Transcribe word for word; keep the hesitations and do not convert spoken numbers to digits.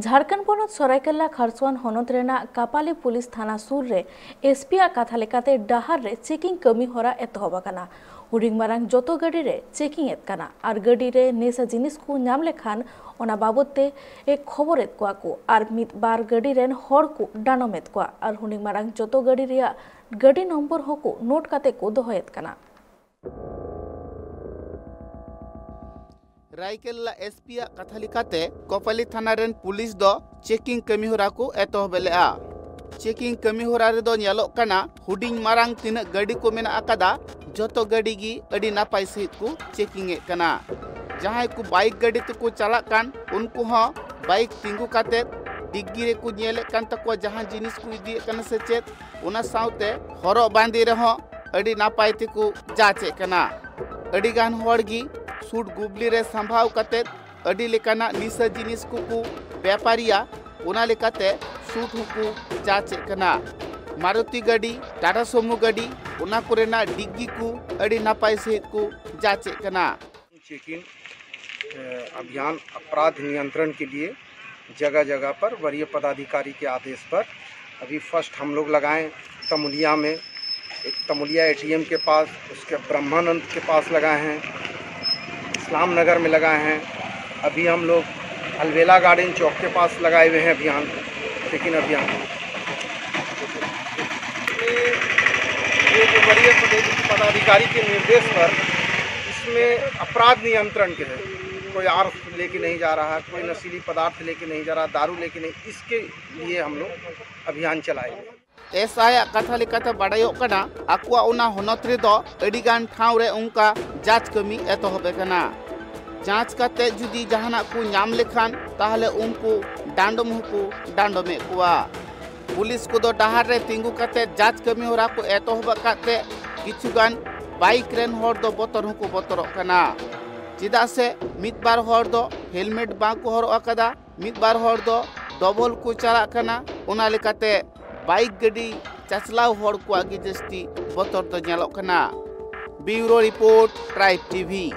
ᱡᱷᱟᱲᱠᱷᱚᱸᱰ ᱯᱚᱱᱚᱛ ᱥᱚᱨᱟᱭᱠᱮᱞᱞᱟ ᱠᱷᱟᱨᱥᱚᱣᱟᱱ ᱦᱚᱱᱚᱛ ᱨᱮᱱᱟᱜ ᱠᱟᱯᱟᱞᱤ ᱯᱩᱞᱤᱥ ᱛᱷᱟᱱᱟ ᱥᱩᱨ ᱨᱮ ᱮᱥᱯᱤ ᱟᱜ ᱠᱟᱛᱷᱟ ᱞᱮᱠᱟᱛᱮ ᱰᱟᱦᱟᱨ ᱨᱮ ᱪᱮᱠᱤᱝ ᱠᱟᱹᱢᱤ ᱦᱚᱨᱟ ᱮᱛᱚᱦᱚᱵ ᱟᱠᱟᱱᱟ᱾ ᱦᱩᱰᱤᱧ ᱢᱟᱨᱟᱝ ᱡᱚᱛᱚ ᱜᱟᱹᱰᱤ ᱨᱮ ᱪᱮᱠᱤᱝ ᱮᱫ ᱠᱟᱱᱟ ᱟᱨ ᱜᱟᱹᱰᱤ ᱨᱮ ᱱᱮᱥᱟ ᱡᱤᱱᱤᱥ ᱠᱚ ᱧᱟᱢ ᱞᱮᱠᱷᱟᱱ ᱚᱱᱟ ᱵᱟᱵᱚᱫ ᱛᱮ ᱮ ᱠᱷᱚᱵᱚᱨ ᱮᱫ ᱠᱚᱣᱟ ᱠᱚ ᱟᱨ ᱢᱤᱫ ᱵᱟᱨ ᱜᱟᱹᱰᱤ ᱨᱮᱱ ᱦᱚᱲ ᱠᱚ ᱰᱟᱸᱰᱚᱢ ᱮᱫ ᱠᱚᱣᱟ ᱟᱨ ᱦᱩᱰᱤᱧ ᱢᱟᱨᱟᱝ ᱡᱚᱛᱚ ᱜᱟᱹᱰᱤ ᱨᱮᱭᱟᱜ ᱜᱟᱹᱰᱤ ᱱᱚᱢᱵᱚᱨ ᱦᱚᱸᱠᱚ ᱱᱳᱴ ᱠᱟᱛᱮ ᱠᱚ ᱫᱚᱦᱚᱭᱮᱫ ᱠᱟᱱᱟ᱾ ᱨᱟᱭᱠᱮᱞᱞᱟ ᱮᱥᱯᱤ ᱟᱜ ᱠᱟᱛᱷᱟ ᱞᱮᱠᱟᱛᱮ, ᱠᱚᱯᱟᱞᱤ ᱛᱷᱟᱱᱟ ᱨᱮᱱ ᱯᱩᱞᱤᱥ ᱫᱚ ᱪᱮᱠᱤᱝ ᱠᱟᱹᱢᱤ ᱦᱚᱨᱟ ᱠᱚ ᱮᱛᱚᱦᱚᱵ ᱞᱮᱫᱼᱟ᱾ ᱪᱮᱠᱤᱝ ᱠᱟᱹᱢᱤ ᱦᱚᱨᱟ ᱨᱮᱫᱚ ᱧᱮᱞᱚᱜ ᱠᱟᱱᱟ, ᱦᱩᱰᱤᱧ ᱢᱟᱨᱟᱝ ᱛᱤᱱᱟᱹᱜ ᱜᱟᱹᱰᱤ ᱠᱚ ᱢᱮᱱᱟᱜ ᱟᱠᱟᱫᱟ, ᱡᱚᱛᱚ ᱜᱟᱹᱰᱤ ᱜᱮ ᱟᱹᱰᱤ ᱱᱟᱯᱟᱭ ᱥᱟᱺᱦᱤᱡ ᱠᱚ ᱪᱮᱠᱤᱝ ᱮᱫ ᱠᱟᱱᱟ᱾ ᱡᱟᱦᱟᱸᱭ ᱠᱚ ᱵᱟᱭᱤᱠ ᱜᱟᱹᱰᱤ ᱛᱮᱠᱚ ᱪᱟᱞᱟᱜ ᱠᱟᱱ, ᱩᱱᱠᱩ ᱦᱚᱸ ᱵᱟᱭᱤᱠ ᱛᱤᱸᱜᱩ ᱠᱟᱛᱮ ᱰᱤᱜᱽᱜᱤ ᱨᱮᱠᱚ ᱧᱮᱞᱮᱫ ᱠᱟᱱ ᱛᱟᱠᱚᱣᱟ, ᱡᱟᱦᱟᱸ ᱡᱤᱱᱤᱥ ᱠᱚ ᱤᱫᱤᱭᱮᱫ ᱠᱟᱱᱟ ᱥᱮ ᱪᱮᱫ, ᱚᱱᱟ ᱥᱟᱶᱛᱮ ᱦᱚᱨᱚᱜ ᱵᱟᱸᱫᱮ ᱨᱮᱦᱚᱸ ᱟᱹᱰᱤ ᱱᱟᱯᱟᱭ ᱛᱮᱠᱚ ᱡᱟᱸᱪᱮᱫ ᱠᱟᱱᱟ᱾ ᱟᱹᱰᱤ ᱜᱟᱱ ᱦᱚᱲ ᱜᱮ ᱥᱩᱴ ᱜᱩᱵᱞᱤ ᱨᱮ ᱥᱟᱢᱵᱷᱟᱣ ᱠᱟᱛᱮ ᱟᱹᱰᱤ ᱞᱮᱠᱟᱱᱟᱜ ᱱᱤᱥᱟᱹ ᱡᱤᱱᱤᱥ ᱠᱚᱠᱚ ᱵᱮᱯᱟᱨᱤᱭᱟ, ᱚᱱᱟ ᱞᱮᱠᱟᱛᱮ ᱥᱩᱴ ᱦᱚᱸᱠᱚ ᱡᱟᱸᱪᱮᱫ ᱠᱟᱱᱟ᱾ ᱢᱟᱨᱩᱛᱤ ᱜᱟᱹᱰᱤ, ᱴᱟᱴᱟ ᱥᱚᱢᱩ ᱜᱟᱹᱰᱤ, ᱚᱱᱟ ᱠᱚᱨᱮᱱᱟᱜ ᱰᱤᱜᱽᱜᱤ ᱠᱚ ᱟᱹᱰᱤ ᱱᱟᱯᱟᱭ ᱥᱟᱺᱦᱤᱡ ᱠᱚ ᱡᱟᱸᱪᱮᱫ ᱠᱟᱱᱟ᱾ चेकिंग अभियान अपराध नियंत्रण के लिए जगह जगह पर वरीय पदाधिकारी के आदेश पर अभी फर्स्ट हम लोग लगाए तमुलिया में, एक तमुलिया एटीएम के पास, उसके ब्रह्मानंद के पास लगाए हैं, इस्लाम नगर में लगाए हैं। अभी हम लोग अलबेला गार्डन चौक के पास लगाए हुए हैं अभियान, चेकिंग अभियान। ये जो वरीय पदाधिकारी के निर्देश पर इसमें अपराध नियंत्रण के है, कोई आर्म्स लेके नहीं जा रहा है, कोई नशीली पदार्थ लेके नहीं जा रहा, दारू लेके नहीं, इसके लिए हम लोग अभियान चलाए। ᱮᱥᱟᱭ ᱟᱜ ᱠᱟᱛᱷᱟ ᱞᱮᱠᱟᱛᱮ ᱵᱟᱰᱟᱭᱚᱜ ᱠᱟᱱᱟ, ᱟᱠᱚᱣᱟᱜ ᱚᱱᱟ ᱦᱚᱱᱚᱛ ᱨᱮᱫᱚ ᱟᱹᱰᱤ ᱜᱟᱱ ᱴᱷᱟᱶ ᱨᱮ ᱚᱱᱠᱟ ᱡᱟᱸᱪ ᱠᱟᱹᱢᱤ ᱮᱛᱚᱦᱚᱵ ᱟᱠᱟᱱᱟ᱾ ᱡᱟᱸᱪ ᱠᱟᱛᱮ ᱡᱩᱫᱤ ᱡᱟᱦᱟᱱᱟᱜ ᱠᱚ ᱧᱟᱢ ᱞᱮᱠᱷᱟᱱ, ᱛᱟᱦᱚᱞᱮ ᱩᱱᱠᱩ ᱰᱟᱸᱰᱚᱢ ᱦᱚᱸᱠᱚ ᱰᱟᱸᱰᱚᱢᱮᱫ ᱠᱚᱣᱟ᱾ ᱯᱩᱞᱤᱥ ᱠᱚᱫᱚ ᱰᱟᱦᱟᱨ ᱨᱮ ᱛᱤᱸᱜᱩ ᱠᱟᱛᱮ ᱡᱟᱸᱪ ᱠᱟᱹᱢᱤ ᱦᱚᱨᱟ ᱠᱚ ᱮᱛᱚᱦᱚᱵ ᱟᱠᱟᱫ ᱛᱮ ᱠᱤᱪᱷᱩ ᱜᱟᱱ ᱵᱟᱭᱤᱠ ᱨᱮᱱ ᱦᱚᱲ ᱫᱚ ᱵᱚᱛᱚᱨ ᱦᱚᱸᱠᱚ ᱵᱚᱛᱚᱨᱚᱜ ᱠᱟᱱᱟ᱾ ᱪᱮᱫᱟᱜ ᱥᱮ ᱢᱤᱫ ᱵᱟᱨ ᱦᱚᱲ ᱫᱚ ᱦᱮᱞᱢᱮᱴ ᱵᱟᱝ ᱠᱚ ᱦᱚᱨᱚᱜ ᱟᱠᱟᱫᱟ, ᱢᱤᱫ ᱵᱟᱨ ᱦᱚᱲ ᱫᱚ ᱰᱚᱵᱚᱞ ᱠᱚ ᱪᱟᱞᱟᱜ ᱠᱟᱱᱟ᱾ ᱚᱱᱟ ᱞᱮᱠᱟᱛᱮ ᱵᱟᱭᱤᱠ ᱜᱟᱹᱰᱤ ᱪᱟᱪᱞᱟᱣ ᱦᱚᱲ ᱠᱚᱣᱟᱜ ᱜᱮ ᱡᱟᱹᱥᱛᱤ ᱵᱚᱛᱚᱨ ᱫᱚ ᱧᱮᱞᱚᱜ ᱠᱟᱱᱟ᱾ ᱵᱤᱭᱩᱨᱳ ᱨᱤᱯᱳᱨᱴ, ᱴᱨᱟᱭᱤᱵᱽ ᱴᱤᱵᱷᱤ᱾